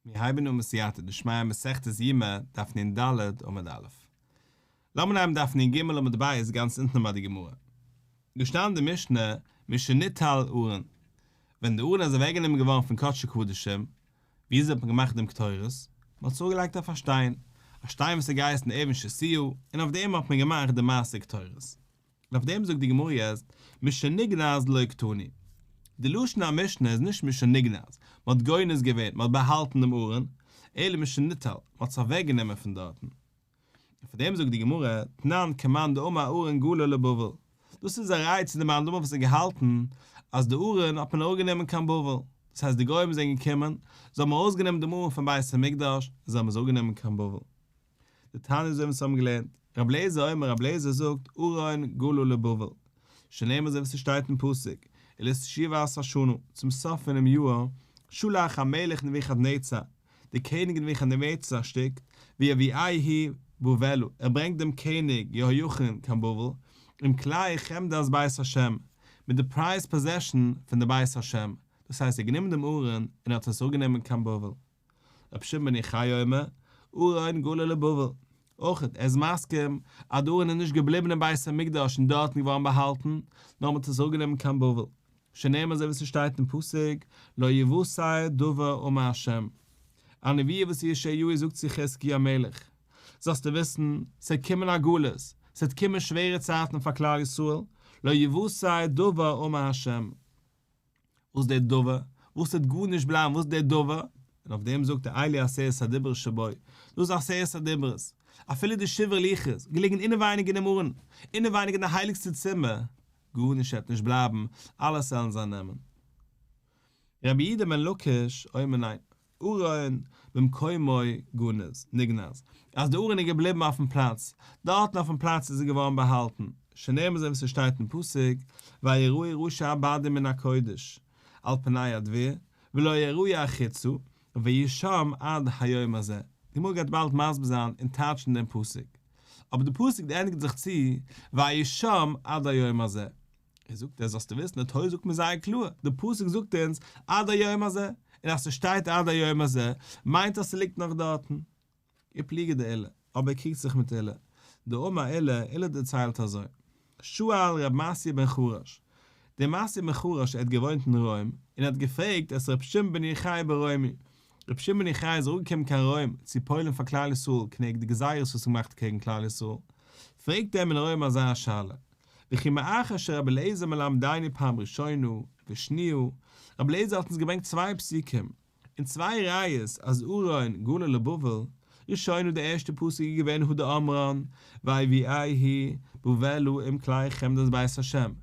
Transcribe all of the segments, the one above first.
מיר הייבן אן בסייעתא דשמיא מסכת יומא, דף נ ד, עמוד א'. לאמיר נעמען דף נ ג עמוד ב' גאנץ אונטן ביי די גמרא. געשטאנען די משנה, משניטל ארון. ווען די ארון איז אוועקגענומען געווארן פון קדשי קדשים, וויאזוי האט מען געמאכט דעם קטורת? מען האט עס אראפגעלייגט אויף א שטיין, א שטיין וואס האט געהייסן אבן שתיה, און אויף דעם האט מען געמאכט די מעשה קטורת. און אויף דעם זאגט די גמרא יעצט משנגנז לא קתני. די לשון המשנה איז נישט משנגנז, מען האט גונז געווען, מען האט באהאלטן דעם ארון, אלא משניטל, מען האט עס אוועק גענומען פון דארטן. און פאר דעם זאגט די גמרא, תנן כמאן דאמר ארון גלה לבבל. דאס איז א ראי' צו די מאן דאמר וואס האט געהאלטן אז די ארון האט מען אראפגענומען קיין בבל. דאס הייסט די גוים זענען געקומען, זיי האבן ארויסגענומען דעם ארון פון בית המקדש, און זיי האבן עס אראפגענומען קיין בבל. דתניא אזוי ווי אונז האבן געלערנט, רבי אליעזר אומר רבי אליעזר זאגט ארון גלה לבבל, שנאמר אזוי ווי ס'שטייט אין פסוק, ולתשובת השנה, צום סוף פונעם יאר, שלח המלך נבוכדנצר, דער קעניג נבוכדנצר שיקט, ויביאהו בבלה, ער ברענגט דעם קעניג יהויכין קיין בבל, עם כלי חמדת בית השם, מיט די prized possession פון די בית השם, דאס הייסט ער האט גענומען דעם ארון און ער האט עס אראפגענומען קיין בבל. רבי שמעון בן יוחאי אומר, ארון גלה לבבל. אויך ער איז מסכים אז די ארון איז נישט געבליבן אין בית המקדש און דארטן געווארן באהאלטן, נאר מען האט עס אראפגענומען קיין בבל. שנאמר אזוי ווי ס'שטייט אין פסוק, לא יוותר דבר אמר ה'. א נבואה וואס ישעיהו זאגט צו חזקיהו המלך, זאלסטו וויסן, ס'וועט קומען א גלות, ס'וועט קומען שווערע צייטן פאר כלל ישראל, לא יוותר דבר אמר ה'. וואס דער דבר? וואס וועט גארנישט בלייבן? וואס דער דבר? און אויף דעם זאגט ער אלו עשרת הדיברות שבו, דאס איז עשרת הדיברות, אפילו די שברי לוחות, געליגן אינעווייניג אינעם ארון, אינעווייניג אין די הייליגסטע צימער, גארנישט וועט נישט בלייבן, אלעס וועלן זיי נעמען. רבי יהודה בן לקיש אומר ניין, ארון במקומו גנוז, נגנז, אז די ארון איז געבליבן אויפן פלאץ, דארטן אויפן פלאץ איז ער געווארן באהאלטן, שנאמר אזוי ווי ס'שטייט אין פסוק, ויראו ראשי הבדים מן הקודש על פני הדביר, ולא יראו החוצה, ויהי שם עד היום הזה. די גמרא גייט באלד מסביר זיין און טייטשן דעם פסוק, אבער די פסוק ענדיגט זיך צו ויהי שם עד היום הזה. ער זאגט עס זאלסטו וויסן, די תורה זאגט מיר זייער קלאר, די פסוק זאגט אונז עד היום הזה, און אז ס'שטייט עד היום הזה, מיינט אז ס'ליגט נאך דארטן. ופליגא דעולא, אבער ער קריגט זיך מיט עולא. דאמר עולא, עולא דערציילט אזוי, שאל ר' מתיא בן חרש, דער מתיא בן חרש ער האט געוואוינט אין רוים, און ער האט געפרעגט את ר' שמעון בן יוחאי ברומי, ר' שמעון בן יוחאי איז אראפגעקומען קיין רוים צו פועל'ן פאר כלל ישראל כנגד די גזירות וואס האט געמאכט קעגן כלל ישראל, פרעגט ער אים אין רוים אזא שאלה, וכי מאחר שרבי אליעזר מלמדינו פעם ראשונה ושניה, רבי אליעזר האט אונז געברענגט צוויי פסוקים און צוויי ראיות אז ארון גלה לבבל, ראשונה די ערשטע פסוק איז געווען הא דאמרן ויביאהו בבלה עם כלי חמדת בית השם,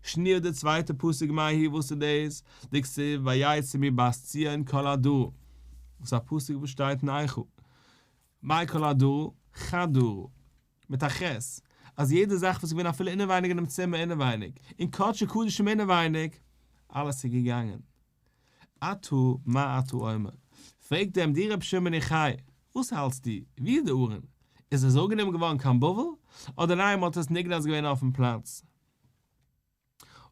שניה די צווייטע פסוק מאי היא וואס איז דאס, דכתיב ויצא מבת ציון כל עדרה, וואס איז א פסוק וואס שטייט אין איכה, מאי כל עדרה? חדרה. מיט א ח', אז יעדע זאך וואס איז געווען אפילו אינעווייניג אינעם צימער אינעווייניג, אין קדשי קדשים אינעווייניג, אלעס איז געגאנגען. אתה מה אתה אומר? פרעגט אים די רבי שמעון בן יוחאי, וואס האלטסטו, ווי איז די ארון? איז עס אראפגענומען געווארן קיין בבל, אדער ניין מען האט עס נגנז געווען אויפן פלאץ?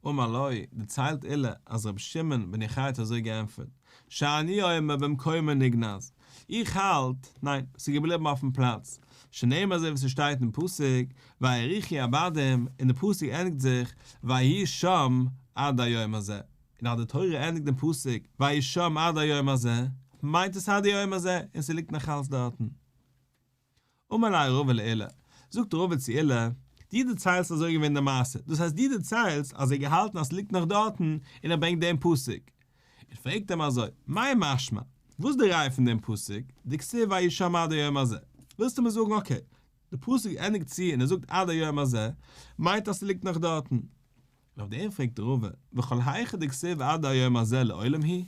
אמר לו, דערציילט עולא אז רבי שמעון בן יוחאי האט אזוי געענטפערט, שאני אומר במקומו נגנז, איך האלט, ניין, ס'איז געבליבן אויפן פלאץ, שנאמר אזוי ווי ס'שטייט אין פסוק, ויאריכו הבדים, און די פסוק ענדיגט זיך, ויהי שם עד היום הזה, און אז די תורה ענדיגט דעם פסוק, ויהי שם עד היום הזה, מיינט עס עד היום הזה, און ס'ליגט נאכאלץ דארטן. אמר ליה רבא לעולא, זאגט רבא צו עולא, דו דערציילסט אזוי געווען די מעשה, דאס הייסט דו דערציילסט אז ער האט געהאלטן אז ס'ליגט נאך דארטן און ער ברענגט דעם פסוק, און פרעגט אים אזוי, מאי משמע, וואס איז די ראיה פון דעם פסוק, דכתיב ויהי שם עד היום הזה, ווילסטו מיר זאגן okay, די פסוק ענדיגט צו און ער זאגט עד היום הזה, מיינט אז ס'ליגט נאך דארטן. און אויף דעם פרעגט רבא, וכל היכא דכתיב עד היום הזה לעולם הוא?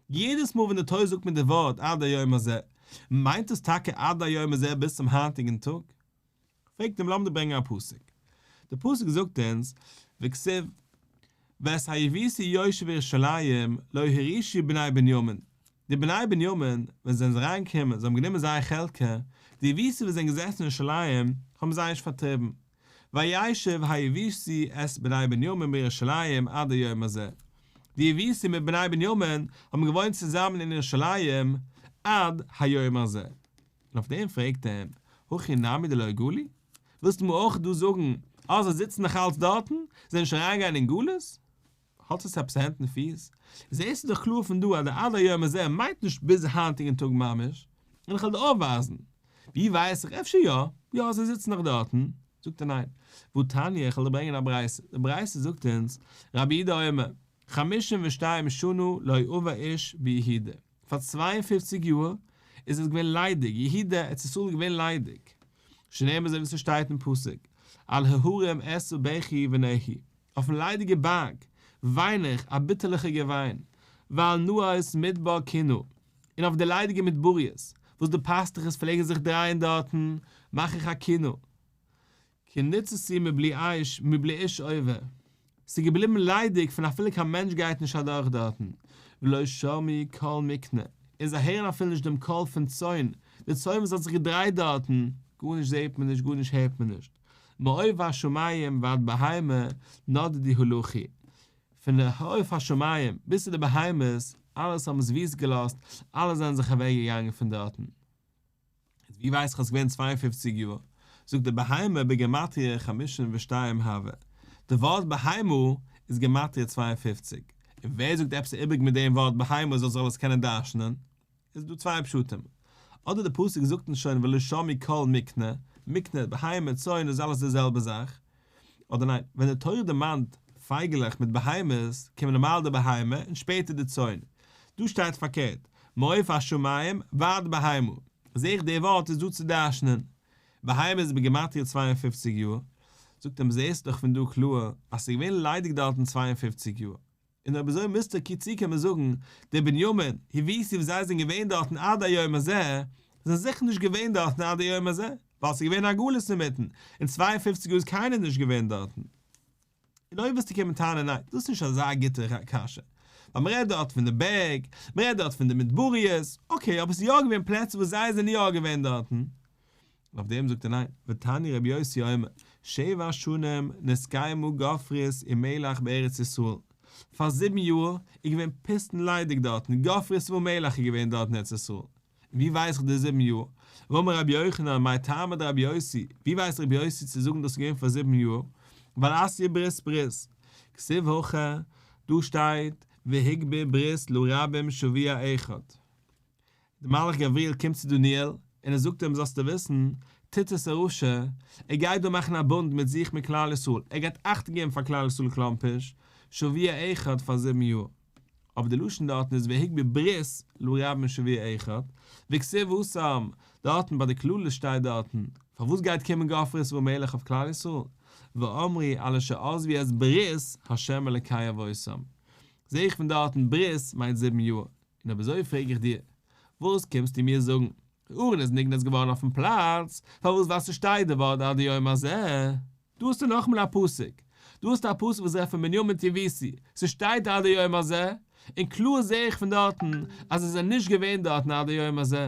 יעדעס מאל ווען די תורה זאגט מיר די ווארט עד היום הזה, מיינט עס טאקע עד היום הזה ביז צום היינטיגן טאג? פרעגט אים לאמיר ברענגען א פסוק. די פסוק זאגט אונז, וכתיב, ואת היבוסי יושב ירושלים לא הורישו בני בנימין, די בני בנימין ווען זיי זענען אריינגעקומען, זיי האבן גענומען זייער חלקה, די יבוסי וואס זענען געזעסן אין ירושלים האבן זיי נישט פארטריבן, וישב היבוסי את בני בנימין בירושלים עד היום הזה, די יבוסי מיט בני בנימין האבן געוואוינט צוזאמען אין ירושלים. עד היום הזה. און אויף דעם פרעגט ער אים, הכי נמי דלא גלו? ווילסטו מיר אויך דא זאגן אז זיי זיצן נאך אלץ דארטן, זיי זענען נישט אריינגעגאנגען אין גלות? האט עס עפעס הענט און פיס? זעסטו דאך קלאר פון דא אז די עד היום הזה מיינט נישט ביז היינטיגן טאג ממש, און איך וועל דיר אויפווייזן. ווי ווייס איך? אפשר יא? יא, זיי זיצן נאך דארטן. זאגט ער ניין. והתניא, איך וועל דיר ברענגען א ברייתא. די ברייתא זאגט אונז, רבי יהודה אומר, חמישים ושתיים שנה לא עבר איש ביהודה. פאר 52 יאר איז עס געווען ליידיג, יהודה, ארץ ישראל איז געווען ליידיג. שנאמר אזוי ווי ס'שטייט אין פסוק, על ההרים אשא בכי ונהי. אויפן ליידיגע בארג וויין איך א ביטערליכע געוויין, ועל נאות מדבר קינה, און אויף די ליידיגע מדבריות, וואס די פאסטוכעס פלעגן זיך דרייען דארטן, מאך איך א קינה. כי נצתו מבלי איש מבלי איש עובר, ס'איז געבליבן ליידיג פון אפילו קיין מענטש גייט נישט אדורך דארטן, ולא שמעו קול מקנה, און זיי הערן אפילו נישט דעם קול פון צאן, די צאן וואס האט זיך געדרייט דארטן, גארנישט זעט מען נישט גארנישט הערט מען נישט. מעוף השמים ועד בהמה נדדו הלכו, פון די עוף השמים ביז צו די בהמות, אלעס האבן עס וויסט געלאזט, אלע זענען זיך אוועק געגאנגען פון דארטן. איז ווי ווייס איך אז עס איז געווען 52 יאר? זאגט ער בהמה בגימטריא חמישים ושתיים הוה, די ווארט בהמה איז גימטריא 52, און ווער זאגט עפעס איבריג מיט דעם ווארט בהמה זאל זאל עס קענען דרש'נען? איז דא צוויי פשטים, אדער די פסוק זאגט אונז שוין ולא שמעו קול מקנה, מקנה, בהמה, צאן איז אלעס די זעלבע זאך, אדער ניין, ווען די תורה דערמאנט פייגעלעך מיט בהמות, קומט נארמאל די בהמה און שפעטער די צאן, דא שטייט פארקערט, מעוף השמים ועד בהמה, זעה איך די ווארט איז דא צו דרש'נען, בהמה איז בגימטריא 52 יאר, זאגט אים זעסט דאך פון דא קלאר אז ס'איז געווען ליידיג דארטן 52 יאר. און אויב אזוי מוזטו צוקומען זאגן, די בנימין, יבוסי וואס זיי זענען געווען דארטן עד היום הזה, זענען זיכער נישט געווען דארטן עד היום הזה, ווייל ס'איז געווען א גלות אינמיטן, און 52 יאר איז קיינער נישט געווען דארטן. און אויב וועסטו קומען טענה'ן ניין, דאס איז נישט אזא גוטע קשיא, ווייל מ'רעדט דארט פון די בערג, מ'רעדט דארט פון די מדבריות, okay, אבער ס'איז יא געווען פלעצער וואס זיי זענען יא געווען דארטן. און אויף דעם זאגט ער ניין, ותניא רבי יוסי אומר, שבע שנים נתקיימה גופרית ומלח בארץ ישראל, פאר זיבן יאר איז געווען פוסט און ליידיג דארטן, גופרית ומלח איז געווען דארט אין ארץ ישראל. און ווי ווייס איך די זיבן יאר? ואמר רבי יוחנן מאי טעמא דרבי יוסי, ווי ווייסט רבי יוסי צו זאגן דאס איז געווען פאר זיבן יאר? ווייל אתיא ברית ברית. כתיב הכא, דא שטייט, והגביר ברית לרבים שבוע אחד. דער מלאך גבריאל קומט צו דניאל און ער זאגט אים זאלסטו וויסן, טיטוס הרשע, ער גייט דא מאכן א בונד מיט זיך מיט כלל ישראל, ער גייט אכטונג געבן פאר כלל ישראל קלאמפיש, שבוע אחד פאר זיבן יאר. אבער די לשון דארטן איז והגביר ברית לרבים שבוע אחד, וכתיב התם, דארטן ביי די קללות שטייט דארטן, פארוואס גייט קומען גופרית ומלח אויף כלל ישראל? ואמרו על אשר עזבו את ברית ה' אלוקי אבותם. זעה איך פון דארטן ברית מיינט זיבן יאר. און אויב אזוי פרעג איך דיר, וואס קומסטו מיר זאגן? ארון איז נגנז געווארן אויפן פלאץ, פארוואס ווייל ס'שטייט די ווארט עד היום הזה? דא האסטו נאכאמאל א פסוק, דא האסטו א פסוק וואס רעדט פון בנימין יבוסי, ס'שטייט עד היום הזה, און קלאר זעה איך פון דארטן אז זיי זענען נישט געווען דארטן עד היום הזה.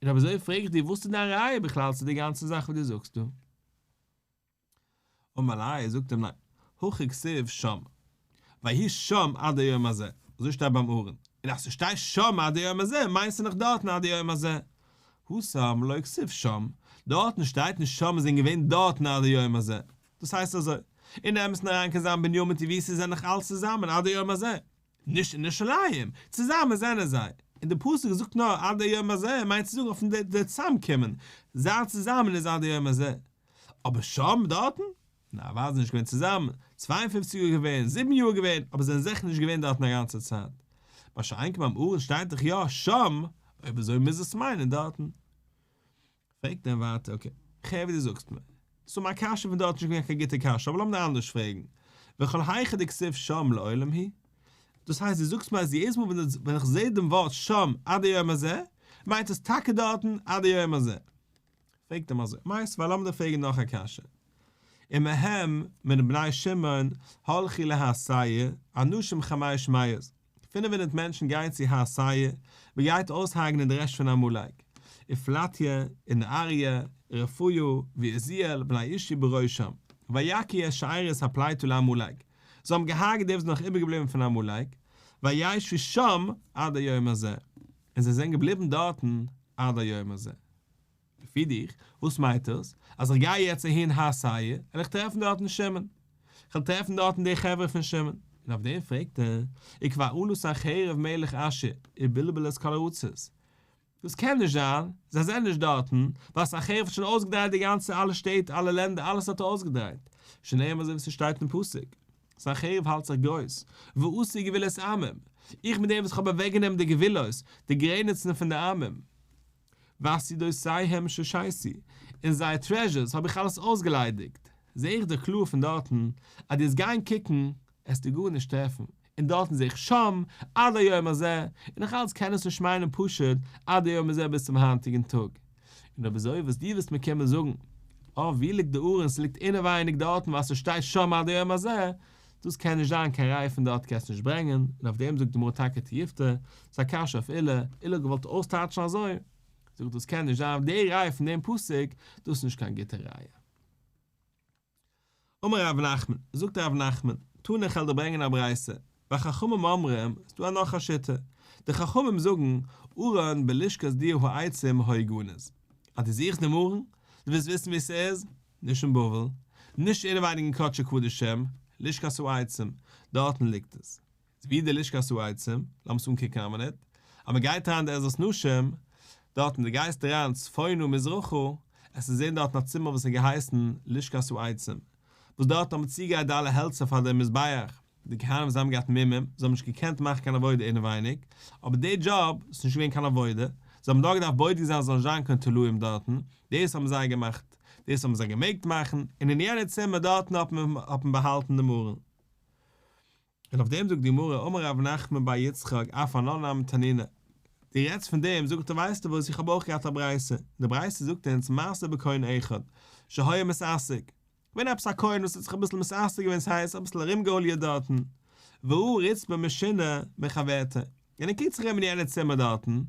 און אויב אזוי פרעג איך דיר וואס איז דיין ראיה בכלל צו די גאנצע זאך וואס דו זאגסט דא? אמר ליה, זאגט אים ניין, הכא כתיב שם, ויהי שם עד היום הזה, אזוי שטייט ביים ארון, און אז ס'שטייט שם עד היום הזה, מיינט ס'נאך דארטן עד היום הזה. התם לא כתיב שם, דארטן שטייט נישט שם זענען געווען דארטן עד היום הזה. דאס הייסט אזוי, אין אמת'ן אריין קען זיין בנימין מיט יבוסי זענען נאך אלץ צוזאמען עד היום הזה, נישט אין ירושלים, צוזאמען זענען זיי, און די פסוק זאגט נאר עד היום הזה מיינט צו זאגן אויפן די צוזאמקומען, זיין צוזאמען איז עד היום הזה. אבער שם דארטן? ניין אוודאי זענען נישט געווען צוזאמען, 52 יאר געווען, זיבן יאר געווען, אבער זענען זיכער נישט געווען דארטן א גאנצע צייט. מה שאין כן ביים ארון שטייט דאך יא שם, אויב אזוי מוז עס מיינען דארטן. פרעגט ער ווייטער, okay, כ'הער ווי דו זאגסט מיר. so מיין קשיא פון דארט איז נישט געווען קיין גוטע קשיא, אבער לאמיר אנדערש פרעגן. וכל היכא דכתיב שם לעולם הוא? דאס הייסט דו זאגסט מיר אז יעדעס מאל ווען איך זע דעם ווארט שם עד היום הזה, מיינט עס טאקע דארטן עד היום הזה. פרעגט אים אזוי, מיתיבי לאמיר דיר פרעגן נאך א קשיא. ומהם מן בני שמעון הלכו להר שעיר, אנשים חמש מאות, 500 מענטשן גייען צו הר שעיר, מען גייט אויסהרג'נען די רעשט פון עמלק, ופלטיה, ונעריה, ורפיה, ועוזיאל, בני ישעי בראשם, ויכו את שארית הפליטה לעמלק, זיי האבן געהארגעט די וואס זענען נאך איבערגעבליבן פון עמלק, וישבו שם עד היום הזה. און זיי זענען געבליבן דארטן עד היום הזה. לפי דיך, וואס מיינט דאס? אז איך גיי יעצט אהין הר שעיר, וועל איך טרעפן דארטן שמעון. איך וועל טרעפן דארטן די חברה פון שמעון. און אויף דעם פרעגט ער, וכבר עלה סנחריב מלך אשור, ובלבל את כל הארצות. דאס קען נישט זיין, זיי זענען נישט דארטן, ווייל סנחריב האט שוין אויסגעדרייט די גאנצע אלע שטעט, אלע לענדער, אלעס האט ער אויסגעדרייט. שנאמר אזוי ווי ס'שטייט אין פסוק. סנחריב האלט זיך גרויס, ואסיר גבולות עמים, איך בין דער וואס כ'האב אוועקגענומען די גבולות, די גרעניצן פון די עמים. ועתודותיהם שושתי, און זייער treasures האב איך אלעס אויסגעליידיגט, זע איך דיר קלאר פון דארטן, אז דו וועסט גיין קוקן, עסטו גארנישט טרעפן, און דארטן זע איך שם, עד היום הזה, און נאך אלץ קען עס נישט מיינען פשוט עד היום הזה ביז צום היינטיגן טאג. און אויב אזוי וואס דו וועסט מיר קומען זאגן, אה וואו ליגט די ארון, ס'ליגט אינעווייניג דארטן ווייל ס'שטייט שם עד היום הזה, דאס קען נישט זיין קיין ראיה פון דארט קענסט נישט ברענגען, און אויף דעם זאגט די גמרא טאקע תיובתא, ס'איז א קשיא אויף עולא, עולא האט געוואלט אויסטייטשן אזוי, זאגט דאס קען נישט זיין די ראיה פון דעם פסוק, דאס איז נישט קיין גוטע ראיה. אמר רב נחמן, זאגט רב נחמן, תנא כ'על דיר ברענגען א ברייתא, וחכמים אומרים, ס'דא א נאך א שיטה, די חכמים זאגן, ארון בלשכת דיר העצים היה גנוז, אז דו זוכסט דעם ארון, דו ווילסט וויסן וואו ס'איז, נישט אין בבל, נישט אינעווייניג אין קדשי קדשים, לשכת העצים, דארטן ליגט עס. איז ווי די לשכת העצים, לאמיר עס אנקוקן א מינוט, אז מען גייט אריין די עזרת נשים, דארטן דו גייסט אריין צפונה מזרחה, עסטו זען דארטן א צימער וואס האט געהייסן לשכת העצים, וואס דארטן האט מען צוגעגרייט די אלע העלצער פאר די מזבח, די כהנים וואס זיי האבן געהאט מומים, זיי האבן נישט געקענט מאכן קיין עבודה אינעווייניג, אבער די דזשאב, ס'איז נישט געווען קיין עבודה, זיי האבן נאר געדארפט בודק זיין ס'זאל נישט זיין קיין תולעים דארטן, דאס האבן זיי געמאכט, דאס האבן זיי געמעגט מאכן, און אין יענע צימער דארטן האט מען האט מען באהאלטן דעם ארון. און אויף דעם זאגט די גמרא, אמר רב נחמן בר יצחק אף אנן נמי תנינא, דו רעדסט פון דעם, זאגט ער ווייסטו וואס איך האב אויך געהאט א ברייתא, די ברייתא זאגט אונז מעשה בכהן אחד, שהיה מתעסק, געווען עפעס א כהן וואס האט זיך אביסל מתעסק געווען ס'הייסט אביסל ארומגעהוליעט דארטן, וראה רצפה משונה מחברתה, און ער קוקט זיך ארום אין יענע צימער דארטן,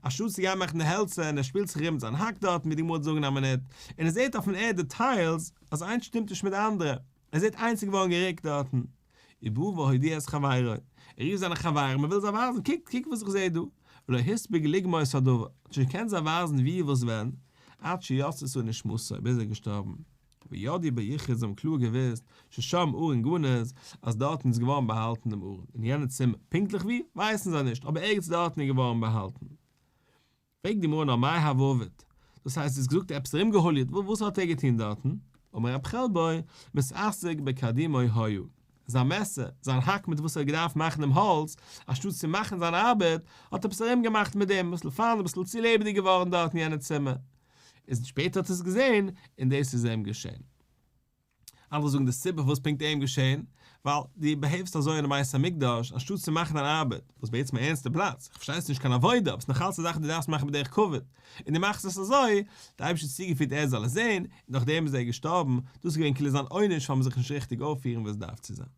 אנשטאט צו גיין מאכן די העלצער און ער שפילט זיך ארום מיט זיין האק דארטן ווי די גמרא וועט זאגן א מינוט, און ער זעט אויפן ערד די tiles אז איינס שטימט נישט מיט די אנדערע, ער זעט איינס איז געווארן גערוקט דארטן. ובא והודיע את חברו, ער רופט זיינע חברים ער וויל זיי ווייזן, קוקט קוקט וואס איך זע דא, ולא הספיק לגמור את הדבר, האט נישט געקענט זיי ווייזן ווי וואס ווען, עד שיצתה נשמתו, ביז ער איז געשטארבן. וידעו ביחוד זיי האבן קלאר געוואוסט, ששם ארון גנוז, אז דארטן איז געווארן באהאלטן דעם ארון, אין יענע צימער, פונקטליך וואו, ווייסן זיי נישט, אבער ערגעץ דארטן איז געווארן באהאלטן. פרעגט די גמרא נאר מאי הוה עביד, דאס הייסט איז געזאגט עפעס ארומגעהוליעט, וואס האט ער געטון דארטן? אמר רב חלבו, מתעסק בקרדומו היה, זיין מעסער, זיין האק מיט וואס ער האט געדארפט מאכן דעם האלץ, אנשטאט צו מאכן זיין ארבעט, האט ער עפעס ארומגעמאכט מיט דעם, אביסל fun, אביסל צו לעבעדיג געווארן דארט אין יענע צימער. איז שפעטער האט ער עס געזען, און דאס איז אים געשען. אנדערע זאגן די סיבה פארוואס פונקט אים געשען, ווייל דו באהעפסט אזוי אינעם בית המקדש, אנשטאט צו מאכן דיין ארבעט, וואס בעצם א ערנסטע פלאץ, איך פארשטיי עס איז נישט קיין עבודה, אבער עס איז נאכאלץ א זאך וואס דו דארפסט מאכן בדרך כבוד, און דו מאכסט עס אזוי, דער אייבערשטער האט צוגעפירט ער זאל עס זען, און נאכדעם איז ער געשטארבן, דאס איז געווען כאילו זיין עונש פארן זיך נישט ריכטיג אויפפירן ווי עס דארף צו זיין.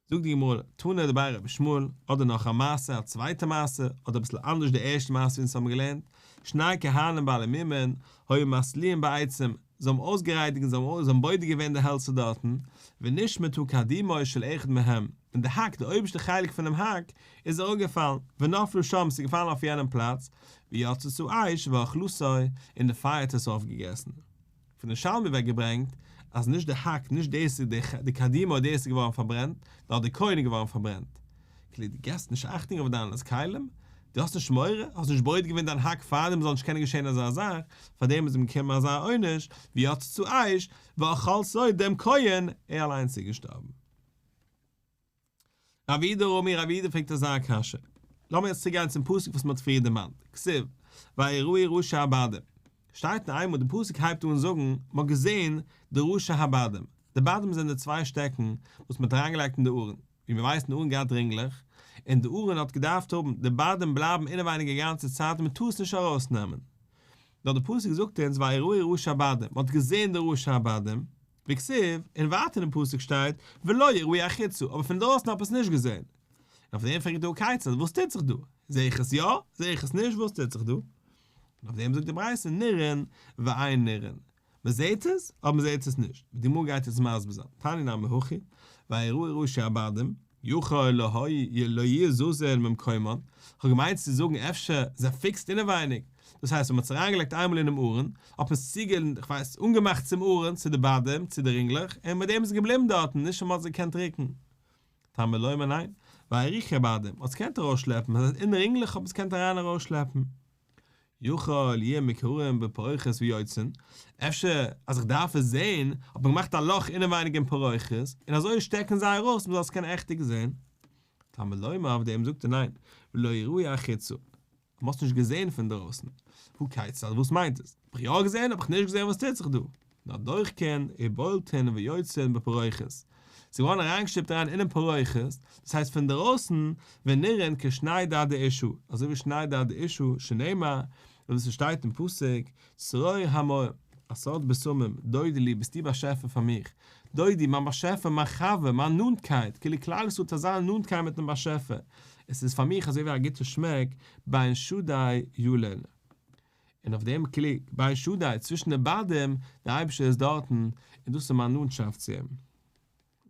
זאגט די גמרא, תנא דבי רבי ישמעאל, אדער נאך א מעשה, א צווייטע מעשה, אדער אביסל אנדערש די ערשטע מעשה ווי אונז האבן געלערנט, שני כהנים בעלי מומין, היו מסליעין בעצים, זיי האבן אויסגערייניגט און זיי האבן בודק געווען די העלצער דארטן, ונשמטה קרדומו של אחד מהם, און די האק, די אויבערשטע חלק פונעם האק, איז אראפגעפאלן, ונפלה שם, ס'איז געפאלן אויף יענעם פלאץ, ויצתה אש ואכלתו, און די פייער האט עס אויפגעגעסן. פון ירושלמי ווערט געברענגט אז נישט די האק, נישט דאס איז די קרדומו דאס איז געווארן פארברענט, נאר די כהן איז געווארן פארברענט. כאילו דו געסט נישט אכטונג אויף דיינע כלים? דו האסט נישט מורא? האסט נישט בודק געווען דיין האק פארדעם זאל נישט קענען געשען אזא זאך, פארדעם איז אים געקומען אזא עונש, ויצתה אש ואכלתו דעם כהן, ער אליינס איז געשטארבן. רב יהודה רמי רב יהודה פרעגט אזא קשיא, לאמיר יעצט צוגיין צום פסוק וואס מען האט פריער דערמאנט, כתיב, ויראו ראשי הבדים, שטייט אין איינמאל די פסוק הייבט אן זאגן, מען האט געזען די ראשי הבדים, די בדים זענען די צוויי שטעקן וואס מען האט אריינגעלייגט אין די ארון, ווי מען ווייסט אין ארון געהאט רינגלעך, און די ארון האט געדארפט האבן די בדים בלייבן אינעווייניג א גאנצע צייט און מען טאר עס נישט ארויסנעמען. נאר די פסוק זאגט אונז ויראו ראשי הבדים, מען האט געזען די ראשי הבדים, וכתיב, און ווייטער אין פסוק שטייט, ולא יראו החוצה, אבער פון דרויסן האט מען עס נישט געזען. און אויף דעם פרעגט דא כיצד, וואס טוט זיך דא? זע איך עס יא? זע איך עס נישט? וואס טוט זיך דא? און אויף דעם זאגט די ברייתא נראין ואין נראין. מען זעט עס, אבער מען זעט עס נישט. די גמרא גייט יעצט מסביר זיין, תניא נמי הכי, ויראו ראשי הבדים. יכול לא יהיו זזין ממקומן, כ'האב געמיינט צו זאגן אפשר זיי פיקסט אינעווייניג, דאס הייסט ווען מ'האט עס אריינגעלייגט איינמאל אינעם ארון, האט מען עס צוגע כ'ווייס אנגעמאכט צום ארון, צו די בדים, צו די רינגלעך, און מיט דעם איז עס געבליבן דארטן, נישט אז מ'האט עס געקענט רוקן. תלמוד לומר ניין, והאריכו בדים, מ'האט עס געקענט ארויסשלעפן, דאס הייסט אין די רינגלעך האט מען עס געקענט אריין ארויסשלעפן. יכול יהיו מעוקרין בפרוכת ויוצאין, אפשר אז איך דארף עס זעהן, האט מען געמאכט א לאך אינעווייניג אין פרוכת, און אזוי שטעקן זיי ארויס מען זאל עס קענען עכטיג זעהן. תלמוד לומר אויף דעם זאגט ער ניין, ולא יראו החוצה, מען האט עס נישט געזעהן פון דרויסן. הא כיצד, וואס מיינט עס? האב איך יא געזעהן, האב איך נישט געזעהן וואס טוט זיך דא? נאר דוחקין ובולטין ויוצאין בפרוכת, זיי ווארן אריינגעשטופט אריין אינעם פרוכת, דאס הייסט פון דערויסן, ונראין כשני דדי אשה, אזוי ווי שני דדי אשה, שנאמר, אזוי ווי ס'שטייט אין פסוק, צרור המור, א סארט בשמים, דודי לי, ביסטו באשעפער פאר מיך, דודי, מיין באשעפער, מיין חבר, מיין נאנטקייט, כאילו כלל ישראל האט אזא נאנטקייט מיטן באשעפער, עס איז פאר מיך אזוי ווי א גוטע שמעק, בין שדי ילין. און אויף דעם כאילו בין שדי, צווישן די בדים, דער אייבערשטער איז דארטן, און דאס איז מיין נאנטשאפט צו אים.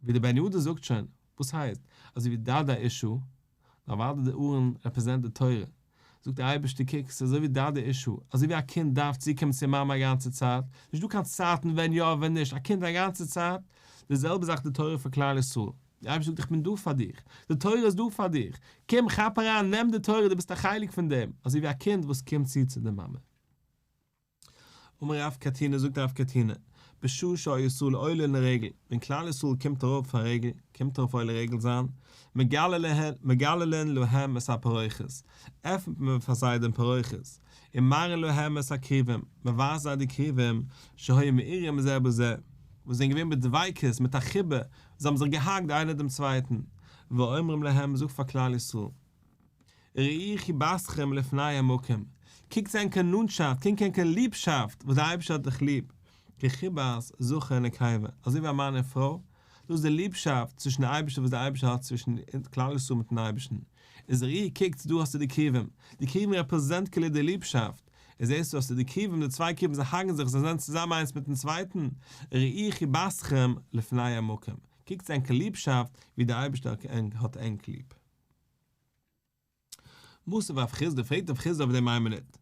ווי דער בן יהוידע זאגט שוין, וואס הייסט, אזוי ווי דדי אשה, נאר אוודאי די ארון רעפרעזענט די תורה, זאגט דער אייבערשטער קוק, ס'איז אזוי ווי דדי אשה, אזוי ווי א קינד דארף צוקומען צו מאמע א גאנצע צייט, נישט דא קיין צייטן ווען יא ווען נישט, א קינד א גאנצע צייט, די זעלבע זאך די תורה פאר כלל ישראל, דער אייבערשטער זאגט איך בין דא פאר דיך, די תורה איז דא פאר דיך, קום כאפ אריין, נעם די תורה, דו ביסט א חלק פון דעם, אזוי ווי א קינד וואס קומט צו צו די מאמע. אמר רב קטינא זאגט רב קטינא, בשעה שהיו ישראל עולין לרגל, ווען כלל ישראל קומט ארויף פאר רגל, קומט ארויף עולה רגל זיין, מגללין להם את הפרוכת, עפנט מען פאר זיי דעם פרוכת, ומראין להם את הכרובים, מען ווייזט זיי די כרובים, שהיו מעורים זה בזה, וואס זענען געווען בדביקות, מיט א חיבה, זיי האבן זיך געהאגט איינער דעם צווייטן, ואומרים להם, מען זאגט פאר כלל ישראל. ראו חיבתכם לפני המקום, קוקטס ענקער נאנטשאפט, קוקט ענקער ליבשאפט וואס דער אייבערשטער האט דיך ליב, כחיבת זכר ונקבה, אזוי ווי א מאן און פרוי, דאס איז די ליבשאפט צווישן די אייבערשטער וואס דער אייבערשטער האט צווישן כלל ישראל מיטן אייבערשטן, איז ראו קוקטס דא האסטו די כרובים, די כרובים רעפרעזענט כאילו די ליבשאפט, און זעסטו האסטו די כרובים, די צוויי כרובים זיי האגן זיך, זיי זענען צוזאמען איינס מיטן צווייטן, ראו חיבתכם לפני המקום, קוקטס ענקער ליבשאפט ווי דער אייבערשטער האט ענק ליב. מתיב רב חסדא פרעגט רב חסדא אויף דעם איין מינוט,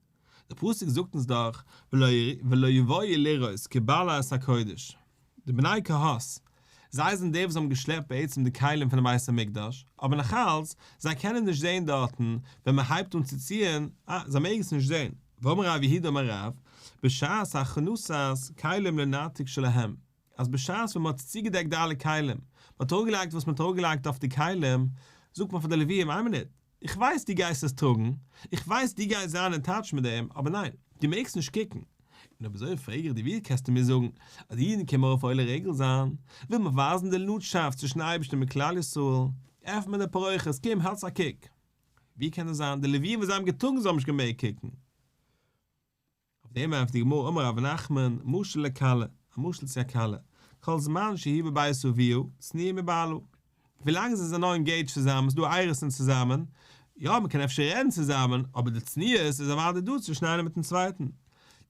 דער פסוק זאגט אונז דאך ולא יבואו לראות כבלע את הקודש, די בני קהת, זיי זענען די וואס האבן געשלעפט בעצם די כלים פונעם בית המקדש, אבער נאכאלץ, זיי קענען נישט זען דארטן ווען מען הייבט אן צו ציען, אה, זיי מעגן עס נישט זען, ואמר רב יהודה אמר רב, בשעת הכנסת כלים לנרתיק שלהם, אז בשעת ווען מען האט צוגעדעקט די אלע כלים, מען האט אראפגעלייגט וואס מען האט אראפגעלייגט אויף די כלים, זאגט מען פאר די לוויים, איין מינוט, איך ווייס דו גייסט עס טראגן, איך ווייס דו גייסט זיין אין טאטש מיט דעם, אבער ניין, דו מעגסט נישט קוקן. און אויב אזוי פרעג איך דיר, ווי קענסטו מיר זאגן אז די אידן קומען ארויף עולה רגל זיין, וויל מען ווייזן די נאנטשאפט צווישן אייבערשטן מיט כלל ישראל, עפנט מען די פרוכת, קום, האלטס א קוק. ווי קען דאס זיין, די לוויים וואס זיי האבן געטראגן זיי האבן נישט געמעגט קוקן. אויף דעם ענטפערט די גמרא אמר רב נחמן, משל לכלה, א משל צו א כלה, כל זמן שהיא בבית אביה, צנועה מבעלה. ווילאנג זיי זענען נאר אינגעידזשט צוזאמען, ס'איז דא אירוסין צוזאמען, יא מ'קען אפשר רעדן צוזאמען, אבער די צניעות איז אוודאי דא צווישן איינער מיטן צווייטן.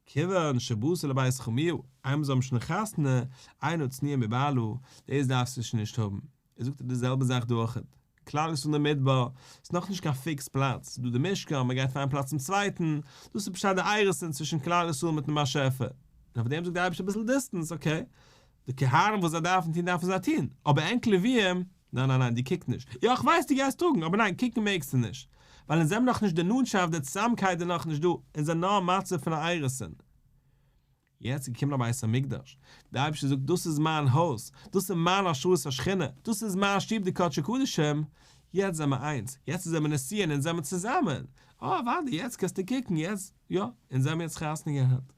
כיוון שבאתה לבית חמיה, איינמאל זיי האבן שוין חתונה, אינה צנועה מבעלה, דאס דארפסטו שוין נישט האבן. ער זאגט די זעלבע זאך דא אויכעט, כלל ישראל אין די מדבר, ס'איז נאכנישט קיין פיקס פלאץ, ס'איז דא די משכן, מען גייט פון איין פלאץ צום צווייטן, דאס איז פשט די אירוסין צווישן כלל ישראל מיטן באשעפער, און אויף דעם זאגט די אייבערשטער אביסל דיסטענס, okay, די כהנים וואס זיי דארפן טון דארפן זיי טון, אבער ענק לוויים, ניין ניין ניין דו קוק נישט, יא איך ווייס דו גייסט טראגן, אבער ניין קוקן מעגסטו נישט, ווייל אונז זעמיר נאכנישט די נאנטשאפט די צוזאמקייט איז נאכנישט דא, אונז זענען נאר א מצב פון א אירוסין. יעצט איז געקומען א בית המקדש, דער אייבערשטער זאגט דאס איז מיין הויז, דאס איז מיין השראת השכינה, דאס איז מיין שטוב די קדשי קדשים, יעצט זעמער איינס, יעצט זעמער נישואין אונז זעמער צוזאמען, אה אוודאי יעצט קענסטו קוקן, יעצט, יא, אונז זעמער יעצט חתונה געהאט.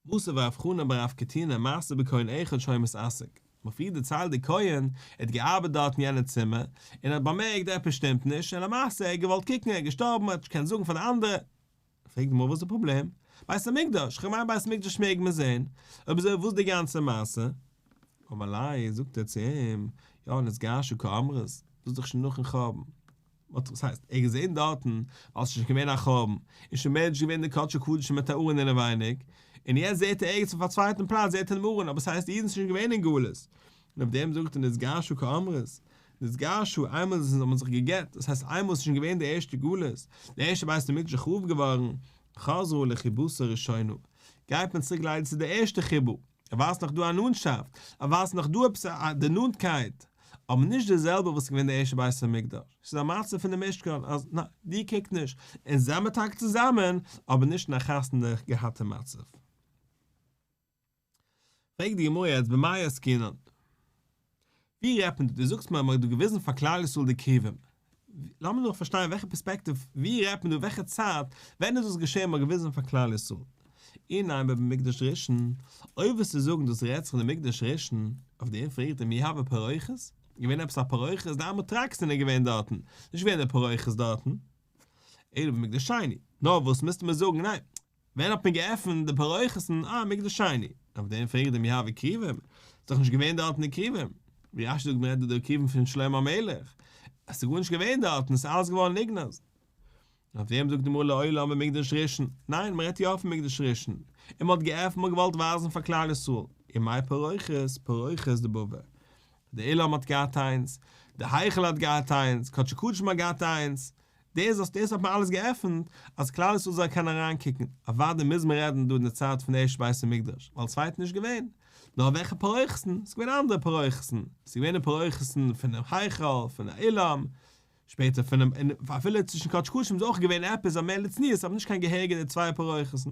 מתיב רב חנן בר רב קטינא מעשה בכהן אחד שהיה מתעסק, מ'האט פריער דערציילט די כהן, ער האט געארבעט דארט אין יענע צימער, און ער האט באמערקט עפעס שטימט נישט, און למעשה ער האט געוואלט קוקן ער איז געשטארבן ער האט נישט געקענט זאגן פאר די אנדערע, פרעגט די גמרא וואס איז די פראבלעם? בית המקדש, כ'מיין בית המקדש מעג מען זעהן, אויב אזוי וואס די גאנצע מעשה? אמר ליה, זאגט ער צו אים, יא נתגרשה קאמרת, דאס איז דאך שוין נאכן חורבן, וואס הייסט, ער האט געזעהן דארטן ווייל ס'איז שוין געווען א חורבן, און שוין מער נישט געווען די קדשי קדשים מיט א ארון אינעווייניג, און יעצט זעהט ער ערגעץ אויף א צווייטן פלאץ זעהט ער דעם ארון, אבער ס'הייסט די אידן זענען שוין געווען אין גלות, און אויף דעם זאגט ער נתגרשה קאמרת. נתגרשו, איינמאל זיי האבן זיך גע'גט, דאס הייסט איינמאל עס איז שוין געווען די ערשטע גלות, די ערשטע בית המקדש איז חרוב געווארן, חזרו לחיבתה הראשונה, גייט מען צוריק ליידער צו די ערשטע חיבור, ווייל ס'איז נאך דא א נאנטשאפט, ווייל ס'איז נאך דא עפעס א די נאנטקייט, אבער נישט די זעלבע וואס איז געווען די ערשטע בית המקדש, ס'איז א מצב פון די משכן אז ניין, די קוקט נישט, אונז זעמער טאקע צוזאמען, אבער נישט אין א חתונה געהאטע מצב. פרעגט די גמרא יעצט במאי עסקינן? ווי רעדט מען דא? דו זאגסט מיר אז מען האט דא געוויזן פאר כלל ישראל די כרובים. לאמיר נאר פארשטיין וועלכע פערספעקטיוו, ווי רעדט מען דא, וועלכע צייט, ווען איז דאס געשען מען האט געוויזן פאר כלל ישראל? אי נימא במקדש ראשון, אויב וועסטו זאגן דאס רעדט זיך אין די מקדש ראשון, אויף דעם פרעגט ער מי הוה פרוכת? געווען עפעס א פרוכת? די אמה טרקסין איז געווען דארטן, נישט געווען די פרוכת דארטן. אלא במקדש שני. נאר וואס מוזטו מיר זאגן, ניין, ווען האט מען געעפנט די פרוכת'ן? אה, מקדש שני. אויף דעם פרעגט ער מי הוו כרובים, ס'איז דאך נישט געווען דארטן די כרובים. ווי רש"י זאגט מ'רעדט דא די כרובים פון שלמה המלך. עס איז גארנישט געווען דארטן, עס איז אלעס געווארן נגנז. אויף דעם זאגט די גמרא לעולם במקדש ראשון, ניין, מ'רעדט יא פון מקדש ראשון. און מ'האט געעפנט, מ'האט געוואלט ווייזן פאר כלל ישראל. ומאי פרוכת, פרוכת דבבל. די אולם האט געהאט איינס, די היכל האט געהאט איינס, קדשי קדשים האט געהאט איינס, דאס אז דאס האט מען אלעס געעפנט אז כלל ישראל זאל קענען אריינקוקן, אוודאי מוז מען רעדן דא אין די צייט פון די ערשטע בית המקדש, ווייל צווייטן נישט געווען, נאר וועלכע פרוכת'ן, ס'איז געווען אנדערע פרוכת'ן, ס'איז געווען די פרוכת'ן פונעם היכל, פון די אולם, שפעטער פונעם, און אפילו צווישן קדשי קדשים איז אויך געווען עפעס א מער לצניעות אבער נישט קיין געהעריגע די צוויי פרוכת'ן.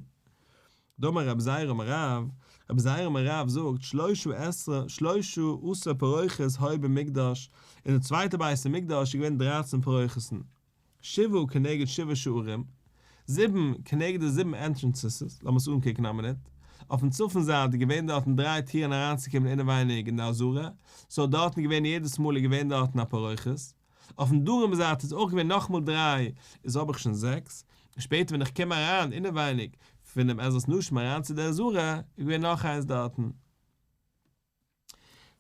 דאמר רבי זירא אמר רב, רבי זירא אמר רב זאגט שלשה עשרה שלשה עשר פרוכת היו במקדש, אין די צווייטע בית המקדש איז געווען דרייצן פרוכת'ן, שבעה כנגד שבעה שערים, זיבן כנגד די זיבן ענטרענסעס, לאמיר עס אנקוקן א מינוט, אויפן צפון זייט איז געווען דארטן דריי טירן אריינצוקומען אינעווייניג אין די עזרה, סאו דארטן איז געווען יעדעס מאל איז געווען דארטן א פרוכת. אויפן דרום זייט איז אויך געווען נאכמאל דריי, איז האב איך שוין זעקס, און שפעטער ווען איך קום אריין אינעווייניג פונעם עזרת נשים אריין צו די עזרה, איז געווען נאך איינס דארטן.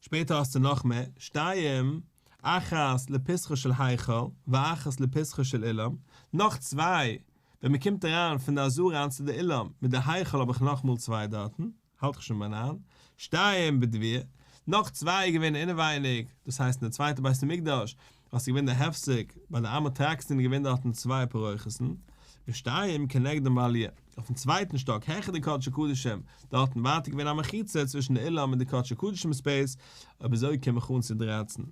שפעטער האסטו נאך מער, שתיים, אחת לפתחו של היכל, ואחת לפתחו של אולם, נאך צוויי, ווען מען קומט אריין פון די עזרה אריין צו די אולם מיט די היכל האב איך נאכמאל צוויי דארטן. האלט איך שוין ביי ניין, שתיים בדביר, נאך צוויי איז געווען אינעווייניג, דאס הייסט אין די צווייטע בית המקדש, וואס איז געווען די הפסק, ביי די אמה טרקסין איז געווען דארטן צוויי פרוכת'ן, ושתיים כנגדם בעליה, אויפן צווייטן שטאק העכער די קדשי קדשים, דארטן ווייטער געווען א מחיצה צווישן די אולם און די קדשי קדשים space, אויב אזוי קום איך אן צו דרייצן.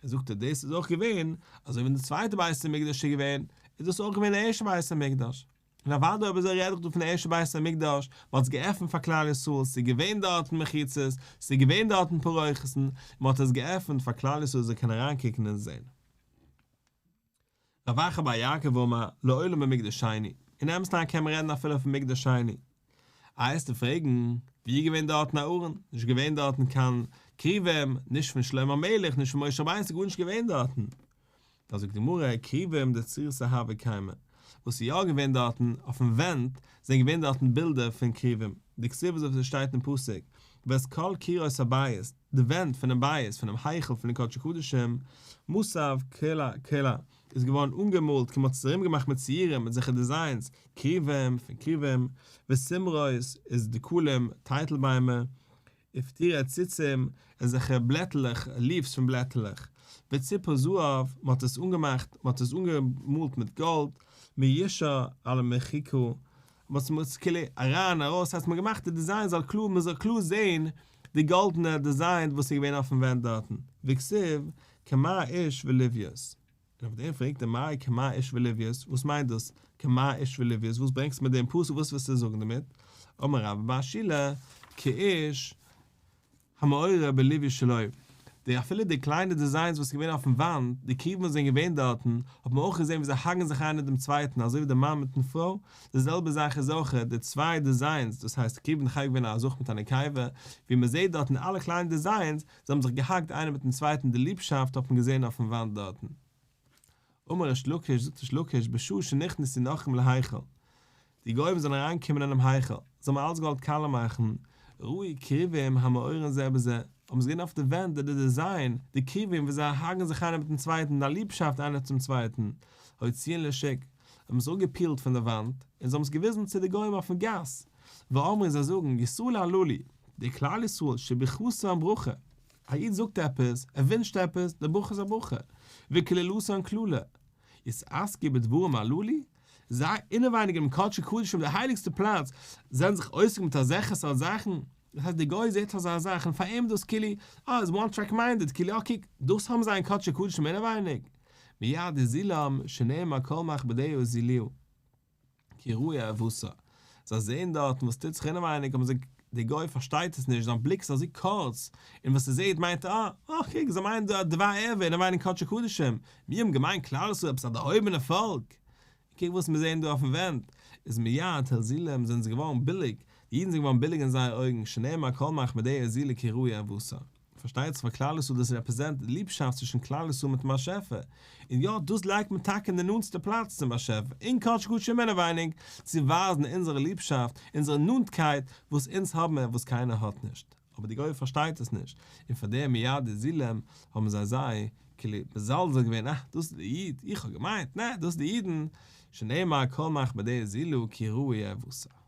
ער זאגט אז דאס איז אויך געווען, אזוי ווי אין די צווייטע בית המקדש איז געווען, איז דאס אויך געווען די ערשטע בית המקדש. און אוודאי אויב אזוי רעד איך דא פון די ערשטע בית המקדש, מען האט עס געעפנט פאר כלל ישראל, ס'איז געווען דארטן מחיצות, ס'איז געווען דארטן פרוכת'ן, און מען האט עס געעפנט פאר כלל ישראל זאל קענען אריינקוקן און זען. רב אחא בר יעקב אמר, לעולם במקדש שני, אין אמת'ן אריין קען מען רעדן אפילו פון מקדש שני. איי וועסטו פרעגן, ווי איז געווען דארטן א ארון? נישט געווען דארטן קיין כרובים, נישט פון שלמה המלך, נישט פון משה רבינו, ס'איז גארנישט געווען דארטן. דא זאגט די גמרא, כרובים דצורתא הוו קיימי, וואס איז יא געווען דארטן, אויפן ווענט זענען געווען דארטן בילדער פון כרובים, דכתיב אזוי ווי ס'שטייט אין פסוק, ואת כל קירות הבית, די ווענט פונעם בית, פונעם היכל פון די קדשי קדשים, מסב קלע קלע, איז געווארן אנגעמאלט כמעט ס'איז ארום געמאכט מיט ציורים מיט זיכער designs, כרובים פון כרובים, ותמרות איז דקלים, טייטלביימער, ופטורי ציצים, אזעלכע בלעטלעך, leaves פון בלעטלעך, וציפו זהב, מען האט עס אנגעמאכט, מען האט עס אנגעמאלט מיט גאלד, מיושר על מחיקה, מען האט עס כאילו אריין ארויס, ס'הייסט מען האט געמאכט די design זאל קלאר, מען זאל קלאר זען די גאלדענע design וואס איז געווען אויפן ווענט דארטן, וכתיב, כמראה איש ולויות. און אויף דעם פרעגט ער מאי כמראה איש ולויות, וואס מיינט דאס כמראה איש ולויות, וואס ברענגסטו מיט דעם פסוק, וואס ווילסטו זאגן דערמיט? אמר רבה בר שילא, כאיש המעורה בלויה שלו, די אפילו די קליינע designs וואס איז געווען אויפן וואנט, די כרובים וואס זענען געווען דארטן, האט מען אויך געזען ווי זיי hug ן זיך איינער דעם צווייטן, אזוי ווי די מאן מיטן פרוי, די זעלבע זאך איז אויך די צוויי designs, דאס הייסט כרובים איז געווען א זכר מיט א נקבה, ווי מען זעט דארטן אלע קליינע designs, זיי האבן זיך גע hug ט איינער מיטן צווייטן די ליבשאפט האט מען געזען אויפן וואנט דארטן. אמר ריש לקיש, זאגט ריש לקיש, בשעה שנכנסו נכרים להיכל, די גוים זענען אריינגעקומען אינעם היכל, זיי האבן אלץ געוואלט קאלע מאכן, ראו כרובים המעורין זה בזה, האבן זיי געזען אויף די ווענט די design, די כרובים ווי זיי hug ן זיך איינער מיטן צווייטן, א ליבשאפט איינער צום צווייטן, הוציאן לשוק, האבן עס אפגע peel ט פון די וואנט, און זיי האבן עס געוויזן צו די גוים אויפן גאס, ואמרו זיי זאגן, ישראל הללו, די כלל ישראל שברכתן ברכה. א איד זאגט עפעס, ער ווינטשט עפעס, די ברכה איז א ברכה. וקללתן קללה. יתעסקו בדברים הללו? זיי אינעווייניג אינעם קדשי קדשים די הייליגסטע פלאץ, זענען זיך עוסק מיט אזעלכע סארט זאכן? דאס הייסט די גוי זעט אזא זאך און פאר אים איז דאס כאילו, אה, איז one track minded, כאילו אה קוק, דאס האבן זיי אין קדשי קדשים אינעווייניג. מיד הזילם שנאמר כל מכבדיה הזילוה. כי ראו ערותה. זיי זעען דארטן וואס טוט זיך אינעווייניג אבער זיי, דער גוי פארשטייט עס נישט, זיין בליק איז אזוי קורץ, און וואס ער זעט מיינט ער, אה, אה, קוק, זיי מיינען דא א דבר ערווה אינעווייניג קדשי קדשים, מיר האבן געמיינט כלל ישראל עפעס א דערהויבענע פאלק, קוק וואס מיר זעען דא אויפן ווענט, איז מיד הזילם זענען זיי געווארן ביליג, די אידן זענען געווארן ביליג אין זייערע אויגן, שנאמר כל מכבדיה הזילוה כי ראו ערותה. פארשטייט זיך פאר כלל ישראל דאס רעפרעזענט די ליבשאפט צווישן כלל ישראל מיטן באשעפער, און יא דאס לייגט מען טאקע אין די נאנטסטע פלאץ צום באשעפער, אין קדשי קדשים אינעווייניג, צו ווייזן אונזערע ליבשאפט, אונזערע נאנטקייט וואס אונז האבן מיר וואס קיינער האט נישט. אבער די גוי פארשטייט עס נישט, און פאר דעם מיד הזילם האבן זיי זיי כאילו מזלזל געווען, אה דאס איז די איד, איך האב געמיינט, נע דאס איז די אידן, שנאמר כל מכבדיה הזילוה כי ראו ערותה.